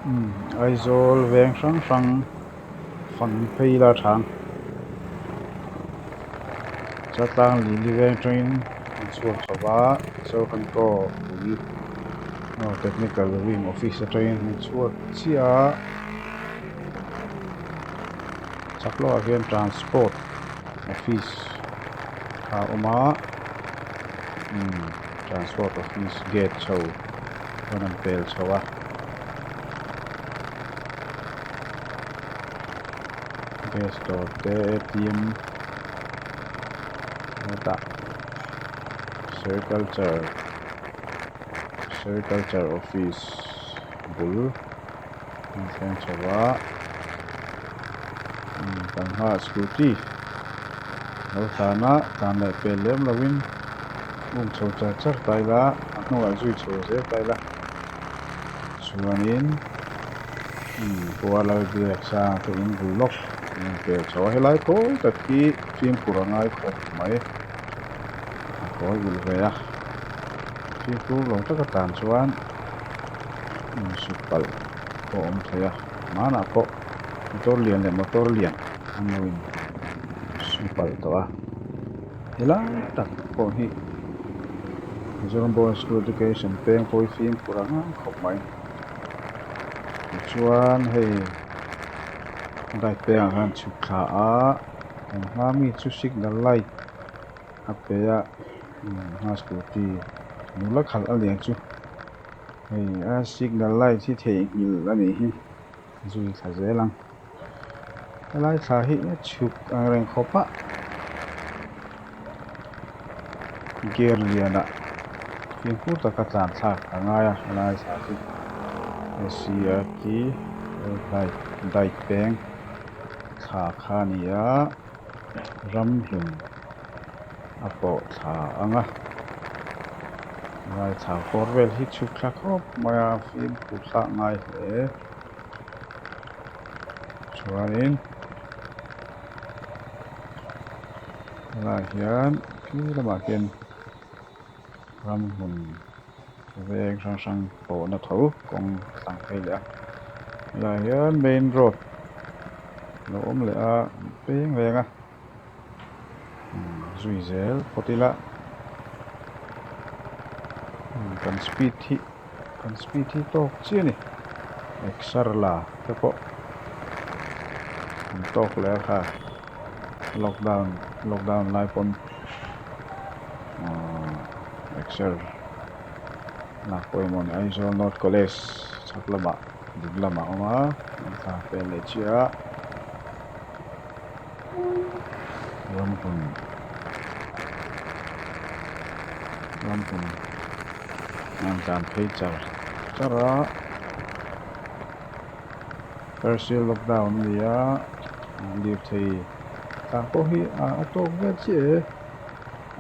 Umm Aizawl veng hrang hrang fang phei ila a tha ang chaltlang lili veng atangin an chhuak chho va Zohankaw bul aw technical wing office atangin an chhuak chiah a chak lawkah khian transport office a awm a umm transport office gate chho chuan an pel chho a. Gas dawr te atm hetah sericulture sericulture office bul an thleng chho a kan hmaah scooty lo tlan a tlan leh pel lem lovin um chho char char ta ila a hnungah zui chho zel ta ila. Chuanin Kuala Biaksang te in bul lawk an inpel chho a helai kawi tak hi fimkhur a ngai khawp mai a kawi ulh ve a fimkhur lo taka tan chuan insuk palh pawh a awm thei a hmanah pawh motor lian leh motor lian an lo in su palh tawh a helai tak pawh hi. Mizoram Board of School Education peng pawh hi fimkhur ang ang khawp mai tichuan hei bike pengah khan chhuk thla a kan hma mi chu signal light a pe a hma scooty nula khalh a lian chu hei a signal light hi theihnghilh a nih hi zui thla zel ang helai thla hi a chhuk ang reng khawp a. Gear lianah fimkhur taka tlan thlak a ngai a helai thla chu S C R T diet peng thla kha a ni a ramhlun a pawh thla ang a helai thla kawr vel hi chhuk thla khawp mai a fimkhur thlak ngai hle chuanin. Helaiah hian khi lamah khian ramhmun veng hrang hrang pawhna tho kawng a tlang phei leh a helaiah hian main road a lo awm leh a peng reng a zui zel phawt ila kan speed hi kan speed hi tawk chiah a ni exer la te pawh an tawk leh a kha. Lockdown lockdown lai pawn ahh exer lak pawimawh a ni Aizawl North College chhak lamah dik lamah a awm a an thla fel leh chiah a ramhun ramhun an tlan phei char char a. Partial lockdown a ni a lirthei tlan pawh hi a tawk vel chiah e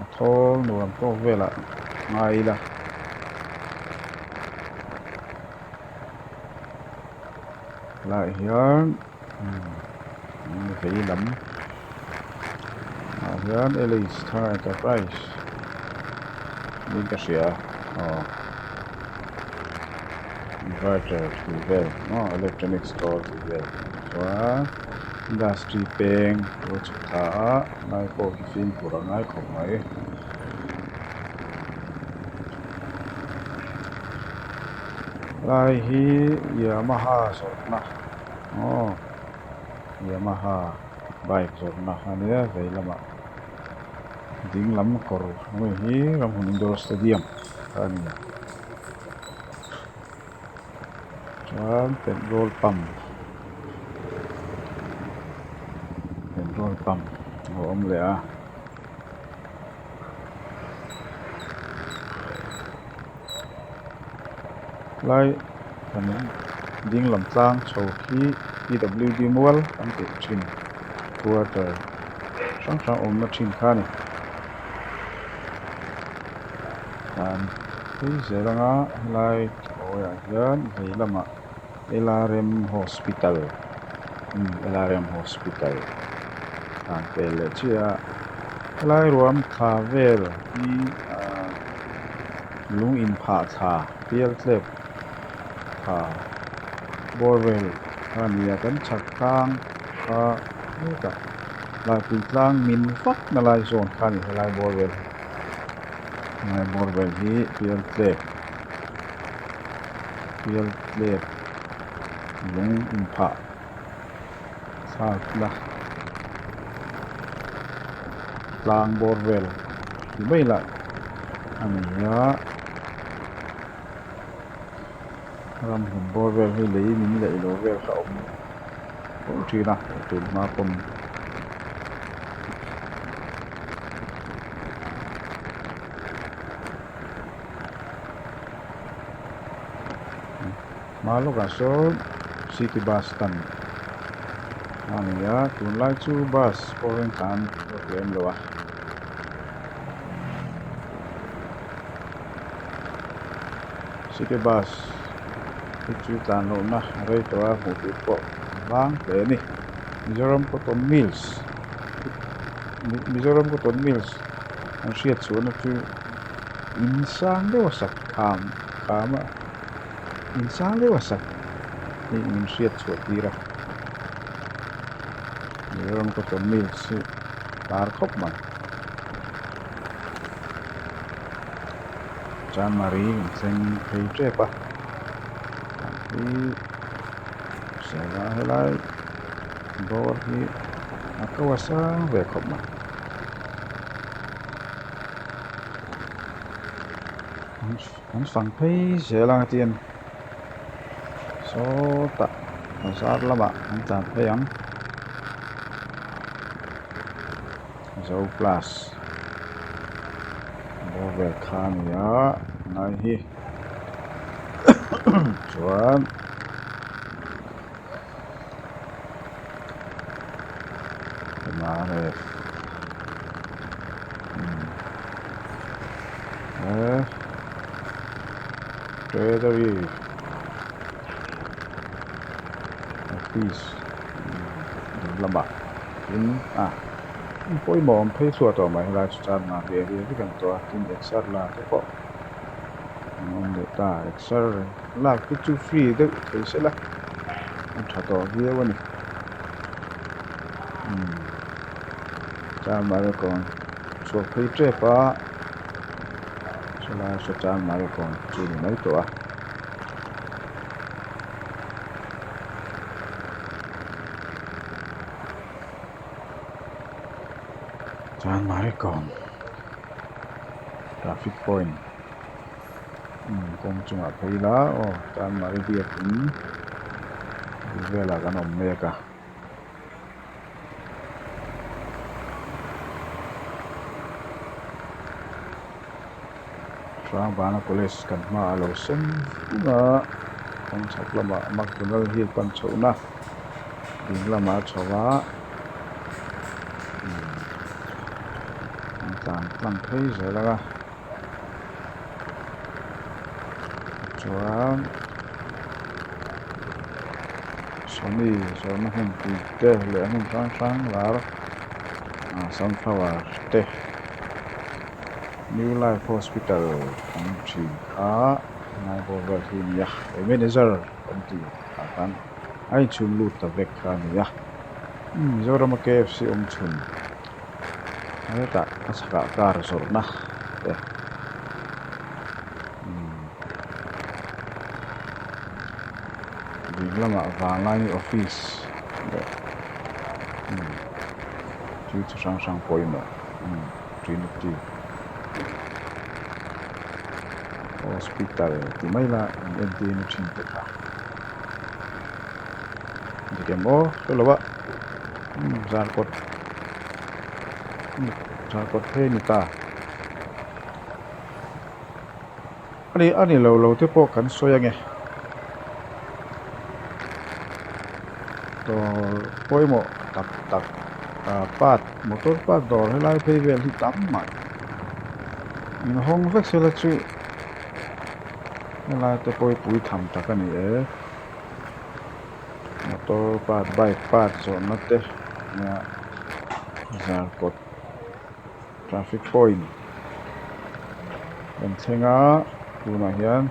a thawl nuam tawk velah ngai ila. Helaiah hian vei lam ah hian L H Thar Enterprise niin ka hria aw. Inverter tih vel maw electronic store tih vel chuan industry peng lo chhuk thla a lai pawh hi fimkhur a ngai khawp mai. Lai hi Yamaha zawrhna aw Yamaha bike zawrhna a nia vei lamah ding lam kawr hi Ramhun Indoor Stadium a ni a. Chuan petrol pump petrol pump a awm leh a. Lai kan ding lam tlang chho hi P W D mual an tih thin quarter hrang hrang awmna thin kha a ni. An phei zel anga helai kawiah hian vei lamah L R M hospital umm L R M hospital an pel leh chiah a helai ruam thla vel hi ahh lung inphah thla pial tlep thla. Bawr vel kha a ni a kan chhak tlang kha hetah Laipui tlang min vak na lai zawn kha a ni helai bawr vel hi helai bawr vel hi pialtlep pialtlep lung inphah thlak la tlang bawr vel ti mai lah a ni a. Ramhlun bawr vel hi lei min leh ilo vel kha a awm fo thin a tun hma pawn hma lawkah sawn city bus stand a ni a tunlai chu bus pawh hian tlan vak lem lo a. City bus hi chu tlan lohna a rei tawh a hmuh tur pawh a vang hle a ni Mizoram cotton mills Mizoram cotton mills an hriat chhuahna chu in sang deuh a sak kham kham a in sang deuh a sak hi min hriat chhuah tir a Mizoram cotton mills hi lar khawp mai. Chanmari kan thleng phei tep a hi sela helai dawr hi a ko a sang ve khawp mai. An fang phei zel ang ati a ni sawtah bazar lamah an tlan phei ang. Zo plus bawr vel kha a ni a ngai hi chuan mrf treasury office ding lamah tin a pawimawh awm phei chhuah tawh mai helai chu chuan mahni a ri vek ang tawh a tin exer la te pawh an awm leh ta exer lak te chu free deuh thei se la a tha tawh viau a ni umm chuan mahni kawn chhuak phei tep a chulai saw chuan mahni kawn chu ni mai tawh a. Chuan Marikawn traffic point kawng chungah phei ila aw chuan Mari biakin bul velah kan awm mek a. Hrangbana college kan hmaah a lo sen vung a kawng chhak lamah McDonald hill pan chhohna ding lamah a chho a an tlan tlang phei zel ang a chuan Sony zawrhna hmunpui te leh hmun hrang hrang lar ah sunflower te. New Life Hospital kan thin kha helai bawr vel hi a ni a he manager kan tih ah khan a inchhung lut ta vek kha a ni a Mizorama K F C awm chhun hetah a chhakah car zawrhna te ding lamah Vanglai office leh thil chi hrang hrang pawimawh. Trinity Hospital ti mai la an entir na thin te kha dik em aw hre lo a zarkawt zarkawt phei a ni ta ani ani lo lo te pawh kan sawi ange dawr pawimawh tak tak ah part motor park dawr helai phei vel hi tam mai inhawng vek sela chu helai te pawh hi pui tham tak a ni e motor part bike part zawrhna te nia zarkawt traffic point kan thleng a tunah hian.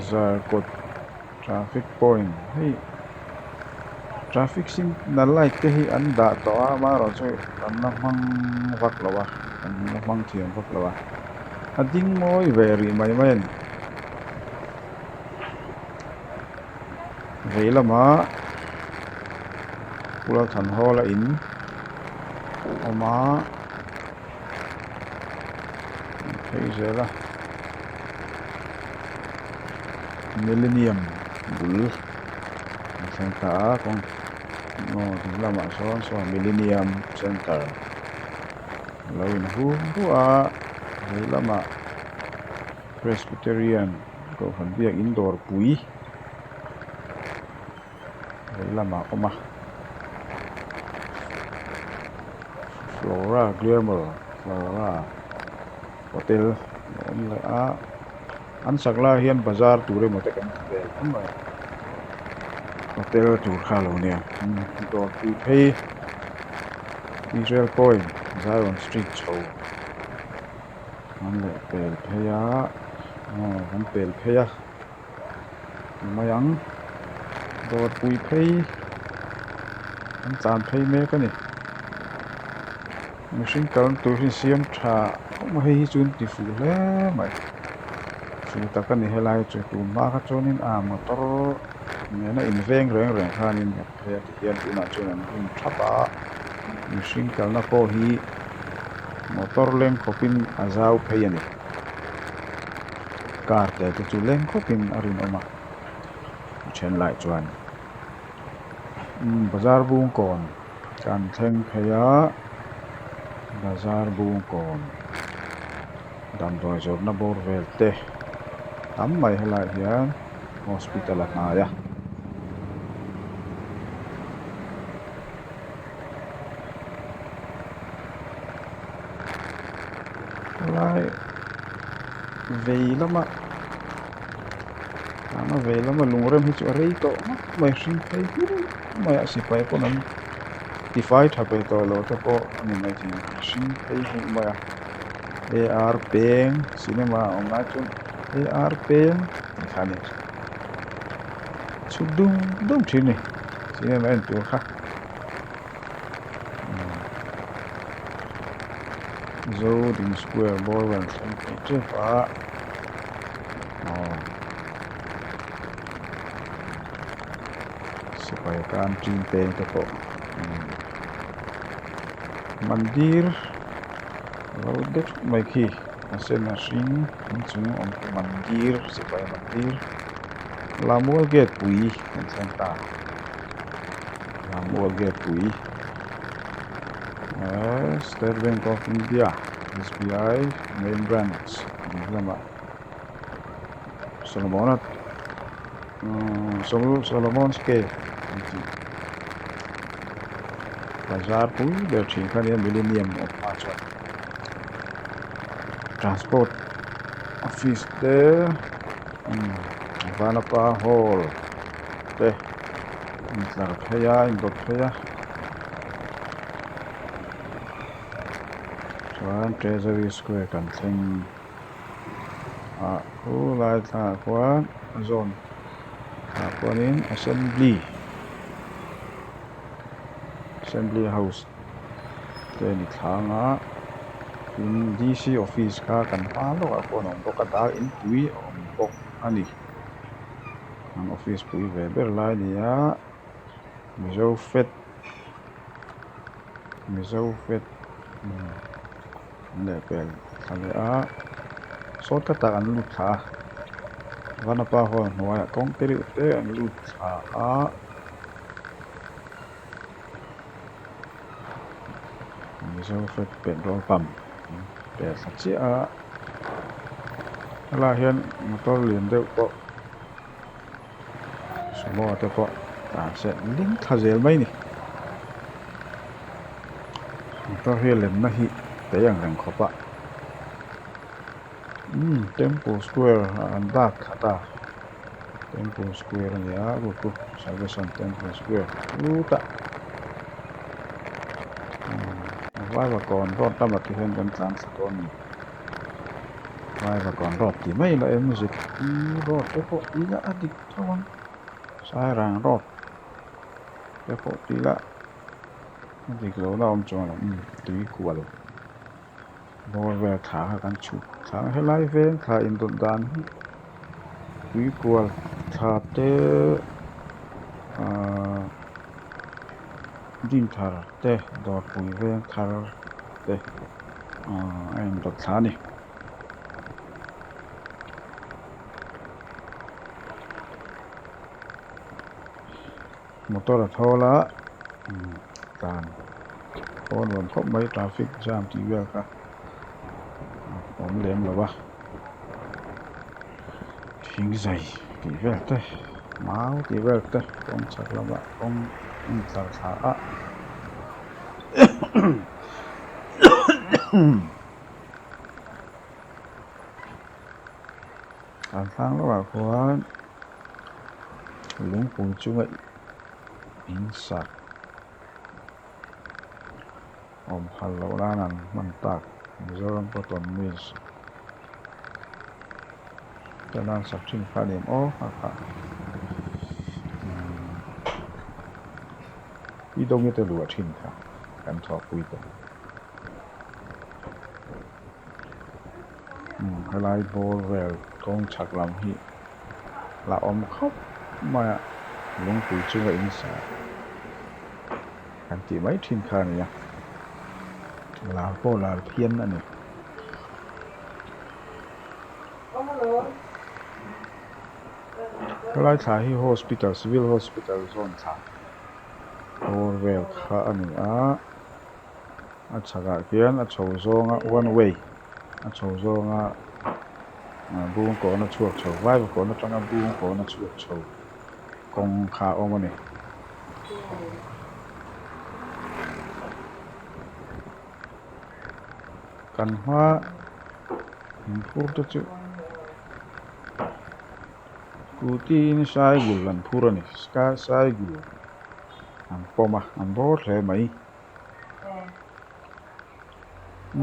Zarkawt traffic point hei traffic signal light te hi an dah tawh a amaherawhchu kan la hmang vak lo a kan la hmang thiam vak lo a a ding mawi ve rih mai mai a ni vei lamah Pu Lalthanhawla in awm a. An phei zel a Millennium bul an thleng ta a kawng aw ding lamah sawn saw Millennium Center a lo inhung duah a vei lamah Presbyterian Kohhran Biakin Dawrpui vei lamah a awm a Flora Glamour Flora hotel a awm leh a an sak lai hian bazar tur emaw te kan ti vel mai mai hotel tur kha a lo nia dawrpui phei Israel point Zion street chho an leh pel phei a aw an pel phei a. Ti mai ang dawrpui phei an tlan phei mek a ni mihring kalna tur hi siam tha khawp mai hei hi chu an ti fuh hle mai fuh tak a ni helai chu tun hma kha chuanin a motor nena inveng reng reng khanin kan phei a tihian tunah chuan an hun thap a mihring kalna pawh hi motor leng khawpin a zau phei a ni. Car te te chu leng khawpin a rinawm a a then lai chuan umm bazar bung kawn kan thleng phei a bazar bung kawn damdawi zawrhna bawr vel te tam mai helaiah hian hospital a hnai a. Helai vei lama tana vei lama lungrem hi chu a rei tawh ngawt mai hring phei hmur mai a sipai pawn an tifai tha pe tawh lo te pawh a ni maithei a hring phei hmur mai a ar peng cinema a awm lai chuan ar peng tih kha a ni chhuk dum dum thin a ni cinema en tur kha. Zodin square bawr vel thleng phei tep a aw sipai tan chin peng te pawh mandir lo de thut mai khi a sen a hring inchung awm khi mandir sipai mandir Lamual gate pui kan thleng ta. Lamual gate pui ehh State Bank of India S_B_I main branch ding lamah Solomon a umm Solomon's cave an tih bazar pui ber thin kha nia millennium awm hma chuan transport office te umm Vanapa hall te intlar phei a indawt phei a chuan treasury square kan thleng a khulai thlangah khuan a zawn ah khuanin assembly assembly house te a ni thlang a tin D C office kha kan hma lawkah khuan a awm bawk a dar inpui a awm bawk a ni. An office pui ve ber lai a ni a Mizo fat Mizo fat an leh pel thla leh a sawn kha tah an lut thla a Vanapa hall hnuaiah kawng te reuh te an lut thla a. Mizo fat petrol pump an pel thla chiah a. Helaiah hian motor lian deuh pawh sumo te pawh tlan se ling thla zel mai a ni motor hi a lemna hi tei ang reng khawp a umm temple square ah an dak khat a temple square a ni a ruku salvation temple square chutah umm vaivakawn road lamah te hian kan tlan thla dawn a ni. Vaivakawn road tih mai ila MZP road te pawh ti ila a dik tho ang Sairang road te pawh ti ila a dik lo na awm chuang lo umm tui kual bawr vel thla kha kan chhuk thla ang helai veng thla indawt dan hi tui kual thla te ahh Dinthar te Dawrpui veng thar te ahh a indawt thla a ni. Motor a thawl a tlan pawh a nuam khawp mai traffic jam tih vel kha a awm lem lo a thing zai tih vel te mau tih vel te kawng chhak lamah kawng a intlar thla a. An thlang lawkah khuan lungpui chunga in sak awm phal loh nan an hman tak Mizoram Cotton Mills te nan sak thin kha a ni em aw a kha umm i dawng te luah thin kha kan thawhpui te. Helai bawr vel kawng chhak lam hi la awm khawp mai a lungpui chunga in sa kan tih mai thin kha a ni a lar pawh lar phian a ni. Helai thla hi hospital civil hospital zawn thla bawr vel kha a ni a. A chhakah khian a chho zawnga one way a chho zawnga bung kawhna chhuak chho vai kawhna atanga bung kawhna chhuak chho kawng kha a awm a ni. Kan hma inphur te chu scooty in saigul an phur a ni saigul an pawm a an bawr hle mai.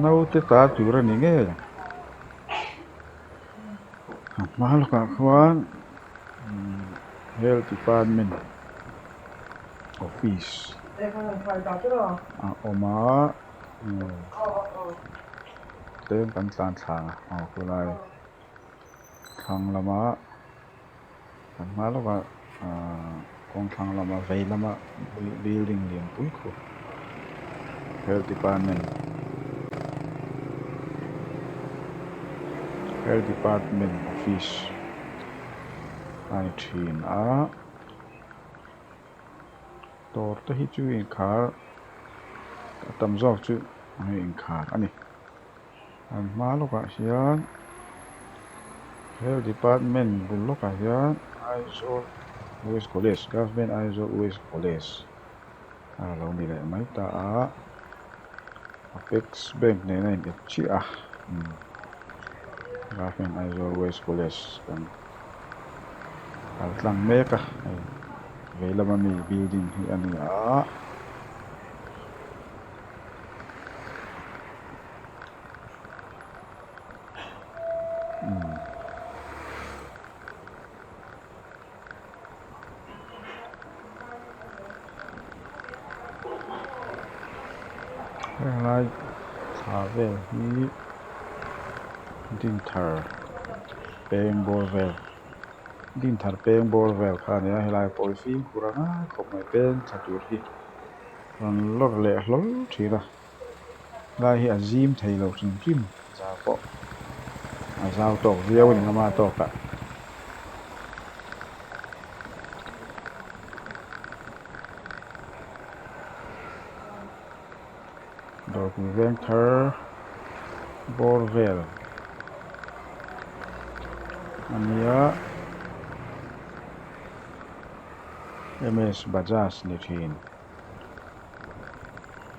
Naute ta tur a ni ngei ang a hma lawkah khuan health department office a awm a tlem kan tlan thla ang aw khawlai thlang lama kan hma lawkah ahh kawng thlang lama vei lama building lian pui khu health department health department office a ni thin a dawr te hi chu inkhar a tam zawk chu hei inkhar a ni. An hma lawkah hian health department bul lawkah hian Aizawl West College Government Aizawl West College a lo ni leh mai ta a Apex Bank nen a in ep chiah a Government Aizawl West College kan kal tlang mek a hei vei lama mi building hi a ni a. Henglai thla vel hi Dinthar peng bawr vel Dinthar peng bawr vel kha a ni a helai pawh hi fimkhur a ngai khawp mai peng thla tur hi. Rawn lawr leh hlawl thin a, helai hi a zim thei lo hrim hrim zau pawh a zau tawk viau a ni ngama tawkah. Dawrpui veng thar bawr vel a nia. MS Bajaj ni thin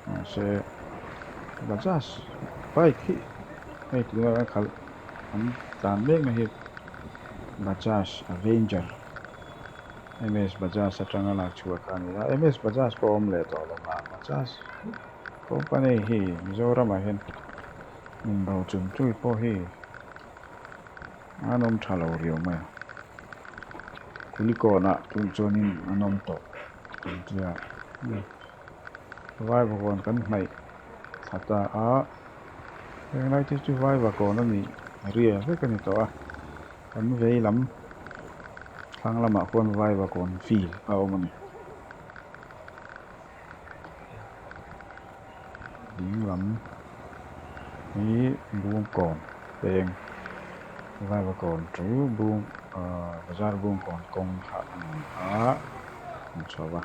mahse Bajaj bike hi hei tuna kan khalh an tlan mek na hi Bajaj Avenger MS Bajaj atanga lak chhuah kha a ni a MS Bajaj pawh a awm leh tawh lo a Bajaj company hi Mizoramah hian inro chung chui pawh hi. An awm tha lo riau mai a. Kulikawnah tun chuanin an awm tawh an tia. Vaivakawn kan hnaih thla ta a. Heng lai te chu vaivakawn a nih ria vek a ni tawh a. Kan vei lam thlang lamah khuan vaivakawn field a awm a ni. Ding lam hi Bungkawn peng Vaivakawn chu Bung ahh bazar Bungkawn kawng kha a ni a an chho a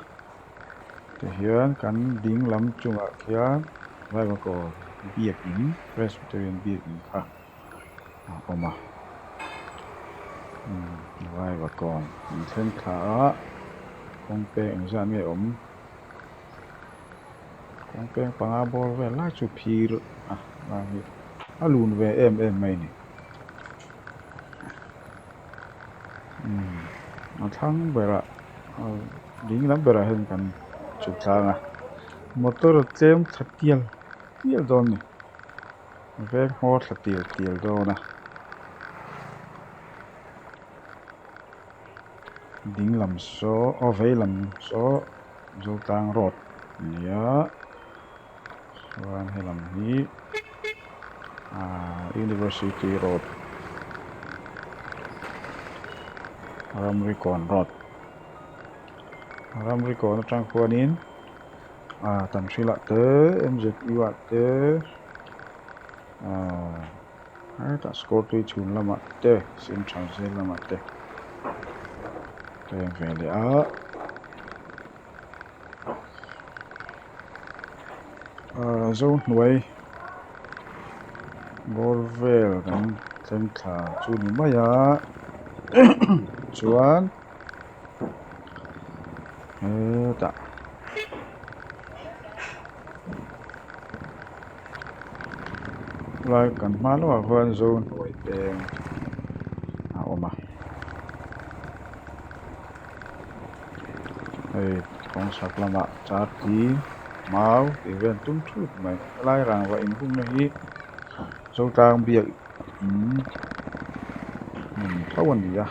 tihian kan ding lam chungah khian Vaivakawn biakin Presbyterian biakin kha a awm a umm Vaivakawn an thleng thla a kawng peng engzat nge awm. Kawng peng panga bawr vel lai chu phir a lai hi a lun ve em em mai a ni. Umm a thlang berah ding lam berah hian kan chhuk tlang a motor a tlem thla tial tial dawn a ni veng hmawr thla tial tial dawn a. Ding lam saw aw vei lam saw Zotlang road a ni a chuan helam hi ahh University road Ramrikawn road Ramrikawn atang khuanin ahh Tanhril ah te M Z U ah te ahh. Hetah score tui chhun lamah te central zel lamah te ka en ve leh a ahh zohnuai bawr vel kan thleng thla chu ni mai a chuan hetah. Lai kan hma lawkah khuan zo hnuai peng a awm a hei kawng chhak lamah charti mau tih vel tum thut mai helai rangva inhungna hi Zotlang biak in hmun tho a ni a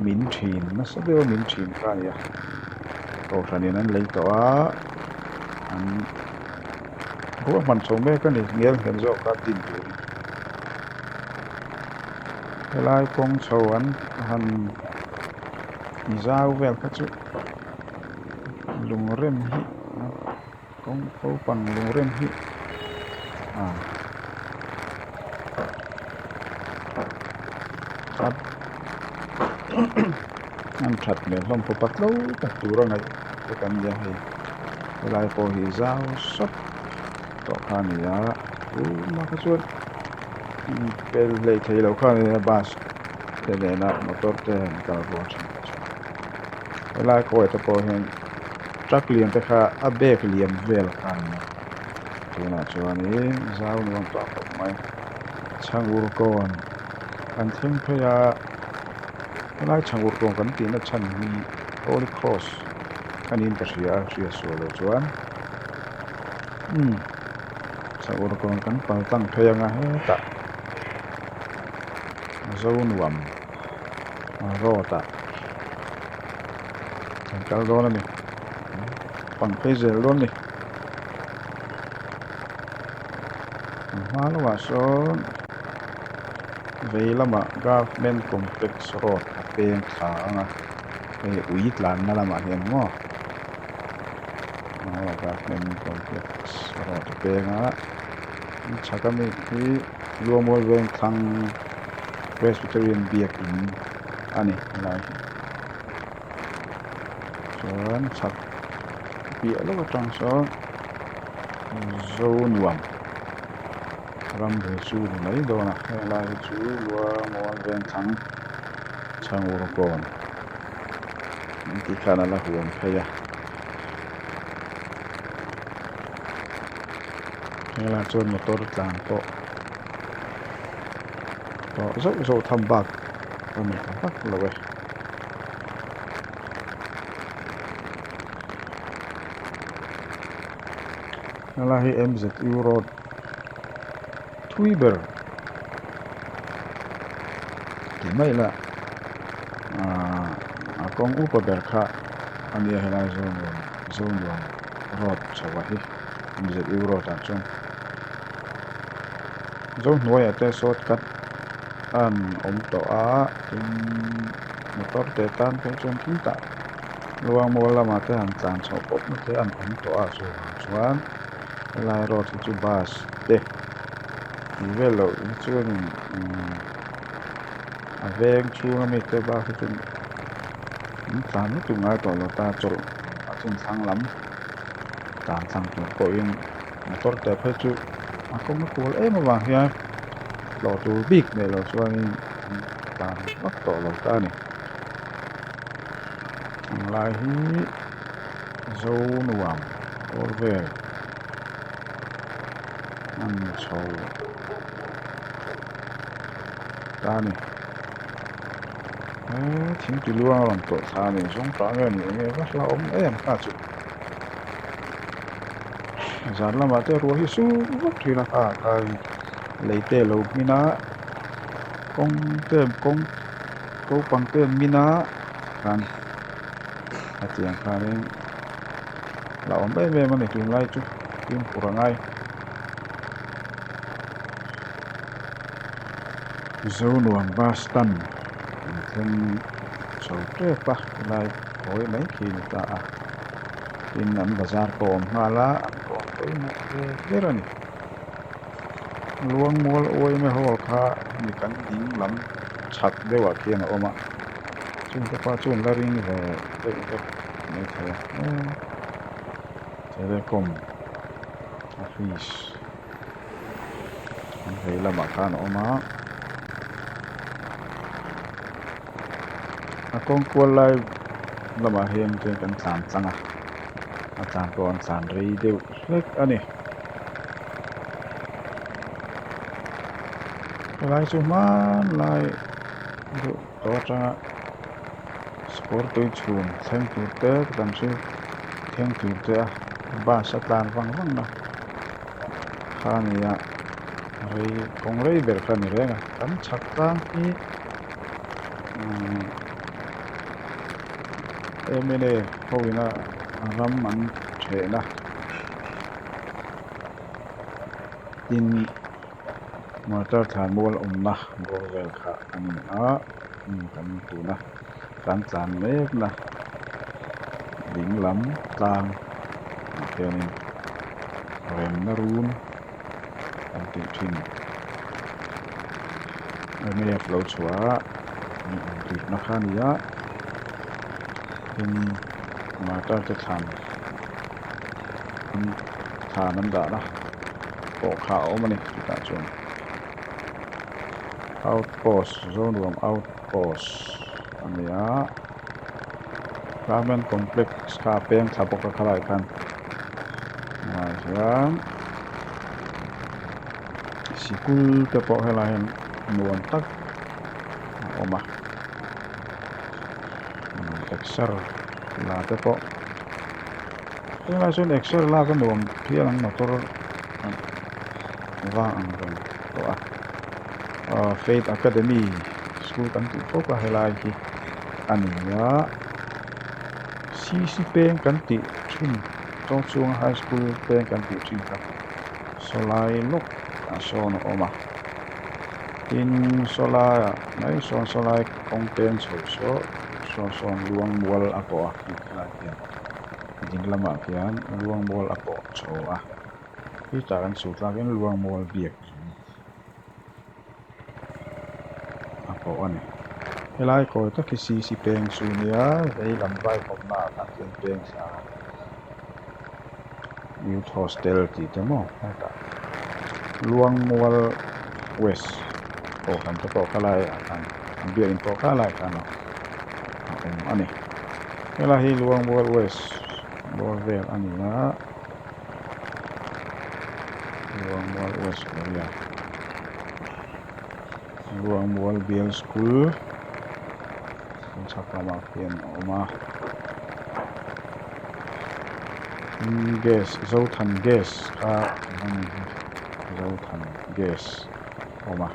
min thin nasa deuh a min thin kha a ni a kohhran in an lei tawh a an ruahman chho mek a ni ngial nghet zawk a din turin helai kawng chho an han zau vel kha chu lungrem hi kawng ko pang lungrem hi ah an that hmel hlawm khawp a tlo tak tur a ngaih te kan nia hei helai pawh hi zau sawt tawh kha a ni a tunah kha chuan pel hlei thei lo kha a ni a bus te nena motor te an kal rual thin kha chuan helai kawih te pawh hian truck lian te kha a bag lian vel kha a ni a tunah chuanin zau nuam tawh khawp mai chhangur kawn kan thleng phei a helai chhangur kawn kan tihna chhan hi holy cross a niin ka hria a hria sual loh chuan umm chhangur kawn kan pal tlang phei anga hetah zo nuam road ah kan kal dawn a ni pang phei zel dawn a ni a hma lamah sawn vei lamah government complex road a peng thla ang a hei ui tlanna lamah hian maw aw government complex road a peng a chhak ami khi Luamual veng thlang Presbyterian biakin a ni helai hi chuan chhak piah lawk atang sawn Zonuam ramri chu ni mai dawn a heng lai hi chu Luamual veng thlang Chhangur kawn an tih khan a la huam phei a helaiah chuan motor tlan pawh tawh zauh zauh tham bak a ni ta vak lo e. Helai hi M_Z_U road thui ber. Ti mai ila ahh a kawng upa ber kha a nia helai Zonuam Zonuam road chho ah hi M_Z_U road ah chuan Zohnuaiah te shortcut an awm tawh a tin motor te tan phei chuan khitah Luangmual lamah te han tlan chhoh pawp na te an awm tawh a chuvang chuan helai road hi chu bus te tih vel loh hi chuanin umm a veng chhunga mi te bak hi chu an tlan lutuk ngai tawh lo ta chawlh a chin thlang lam tlan thlang tur pawhin motor te phei chu a kawng a kual em avang hian tlawh tur bik nei lo chuanin an tlan vak tawh lo ta a ni. Ang lai hi zo nuam bawr vel a ni chho ta a ni. He thing ti luang a rawn tawlh thla a ni zawng tah nge ni eng nge va hlauhawm em kha chu. Zan lamah te ruah hi sur vak thin a kha khan lei te a lo hmin a kawng te kawng ko pang te an min a khan hetiang khanin la awm em em a ni tunlai chu fimkhur a ngai. Zonuam bus stand an thleng chho tep a helai kawi mai khi a ni ta a tin an bazar pawh a awm nghal a an kawng pawimawh ve ber a ni. Luangmual uaime hall kha hemi kan ding lam chhak deuhah khian a awm a chungte pawh chuan la ring ve deuh vek maithei a telecom office an vei lamah khan a awm a a kawng kual lai lamah hian chuan kan tlan tlang a a tlan pawh an tlan rei deuh hlek a ni. Helai chu hmanlai deuh tawh atanga sakawr tui chhun thleng tur te kan hrilh thleng tur te a bus a tlan vang vang na kha a ni a rei kawng rei ber kha a ni reng a kan chhak tlang hi umm M L A ho ina ram an thehna. Tin motor thlanmual awmna bawr vel kha a ni a kan tuna kan tlan mekna ding lam tlang ah hianin remna run kan tih thin mnf lo chhuah a an awm tirhna kha a ni a tin motor te thlan. Thlan an dah na pawh kha a awm a ni chutah chuan outpost Zonuam outpost a ni a government complex kha a peng thla bawk a khalai khan ah hian sikul te pawh helai hian nuam tak a awm a exer la te pawh. Tunlai chuan exer lak a nuam phian ang motor va ang reng tawh a aw faith academy school kan tih fo kha helai hi a ni a c c peng kan tih thin Chawngchhunga high school peng kan tih thin kha sawlai lawk ah sawn a awm a tin sawlai ah mai sawn sawlai kawng peng chho saw saw sawn Luangmual a pawh a tih lai hian. Ding lamah khian Luangmual a pawh chho a, hetah kan chhuk tlakin Luangmual biak in a pawh a ni. Helai kawi tak hi C C peng chu nia vei lam vai kawmna ah khan chuan peng thla Youth Hostel tih te maw hetah Luangmual West kohhran te pawh kha laiah khan an biak in pawh kha laiah khan a awm a ni. Helai hi Luangmual West bawr vel a ni a, Luangmual West area, Luangmual Bial School kan chhak lamah khian a awm a, gas Zothan gas kha a ni hi Zothan gas a awm a.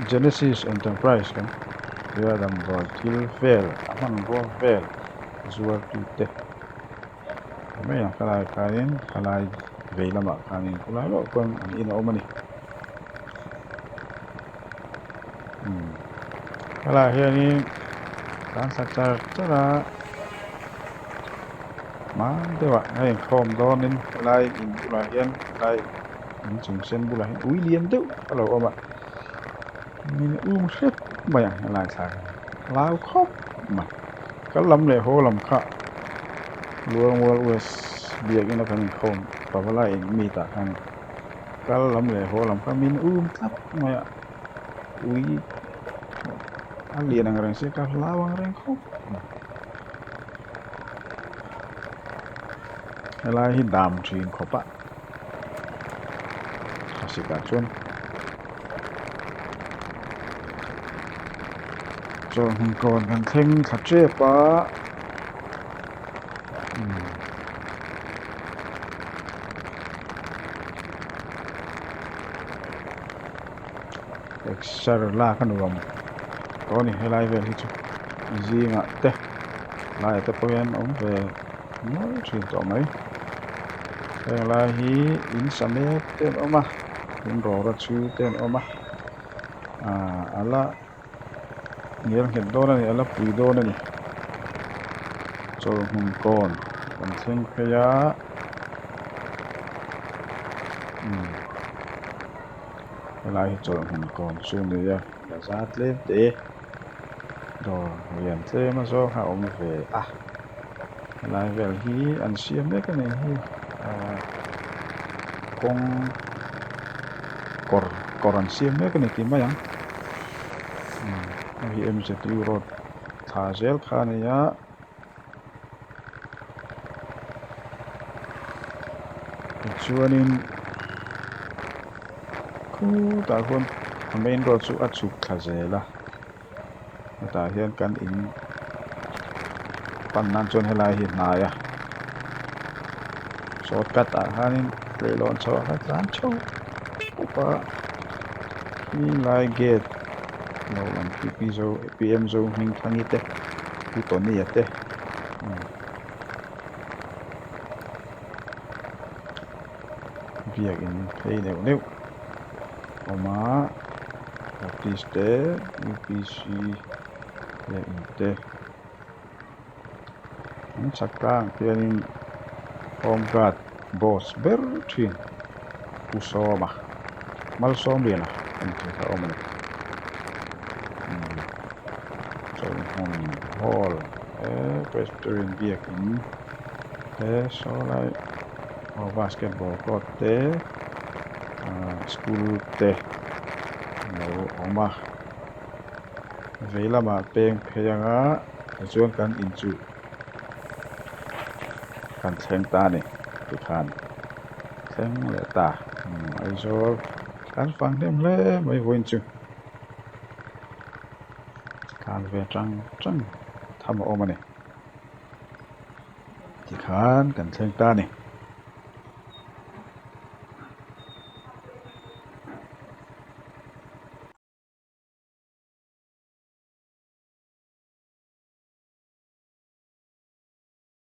Genesis Enterprise kan tia damdawi thil vel a hmanrua vel zuar tute a mai ang khalai khanin khalai vei lamah khanin khulai lawk pawn an in a awm a ni umm helaiah hianin tlan thla char char a hma deuhah a inkhawm dawnin helai in bulah hian helai inchung sen bulah hian ui lian deuh a lo awm a min um hrep mai ang helai thlak hi hlau khawp mai kal lam leh haw lam kha Luangmual West biakina kan inkhawm pavalai in mi tah khan kal lam leh haw lam kha min um tlat mai a ui a lian ang reng sia ka hlau ang reng khawp mai. Helai hi dam thin khawp a thlasik ah chuan chawlhhmun kawn kan thleng thla tep a umm exer lak a nuam tawh a ni helai vel hi chu zingah te laiah te pawh hian awm ve nual thin tawh mai heng lai hi in sa mek te an awm a in rawra chu te an awm a ahh a la nel nghet dawn a ni a la pui dawn a ni chawlhhmun kawn kan thleng phei a umm helai hi chawlhhmun kawn chu a ni a bazar tlem te. Dawr lian tlem a zawng a awm ve a helai vel hi an siam mek a ni hi ahh kawng kawr kawr an siam mek a ni tih mai ang umm hei hi m z u road thla zel kha a ni a. Tichuanin khutah khuan a main road chu a chhuk thla zel a hetah hian kan in pan nan chuan helai hi hnai a shortcut ah khanin leihlawn chho ah khan tlan chho pup a helai gate lo lang khi pi zo p m zo hming thangi te pu tony a te biakin phei neuh neuh awm a office te u p c biakin te an chhak tlang hianin home guard boss ber thin pu sawma malsawmliana an tih kha a awm a ni chawlhhmun hall he presbyterian biakin te saw lai aw basketball court te ahh school te alo awm a vei lamah peng phei anga tichuan kan inchuh kan thleng ta a ni tikhan thleng leh ta Aizawl kan fang hnem hle mai vawiin chu tlan ve tang tang tham a awm a ni tikhan kan thleng ta a ni.